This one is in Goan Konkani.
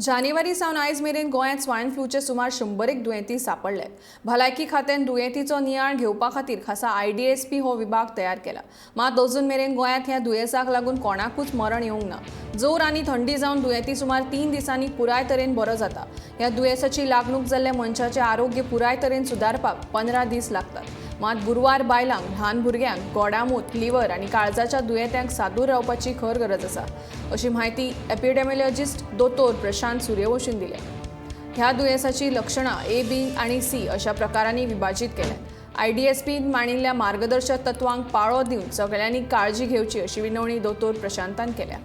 जानेवारी सावन आयज मेरेन गोंयांत स्वायन फ्लूचे सुमार 100 दुयेंती सांपडल्यात. भलायकी खात्यान दुयेंतीचो नियाळ घेवपा खातीर खासा आयडीएसपी हो विभाग तयार केला. मात अजून मेरेन गोंयांत ह्या दुयेंसाक लागून कोणाकूच मरण येवंक ना. जोर आनी थंडी जावन दुयेंती सुमार 3 दिसांनी पुराय तरेन बरो जाता. ह्या दुयेंसाची लागणूक जाल्ल्या मनशाचें आरोग्य पुराय तरेन सुदारपाक 15 दीस लागतात. मात गुरवार बायलांक, ल्हान भुरग्यांक, गोडामूत, लिव्हर आनी काळजाच्या दुयेंत्यांक सादूर रावपाची खर गरज आसा, अशी म्हायती एपिडेमिओलॉजिस्ट दोतोर प्रशांत सूर्यवंशीन दिल्या. ह्या दुयेंसाची लक्षणां ए, बी आनी सी अशा प्रकारांनी विभाजीत केल्यात. आयडीएसपीन मांडिल्ल्या मार्गदर्शक तत्वांक पाळो दिवन सगळ्यांनी काळजी घेवची अशी विनवणी दोतोर प्रशांतान केल्या.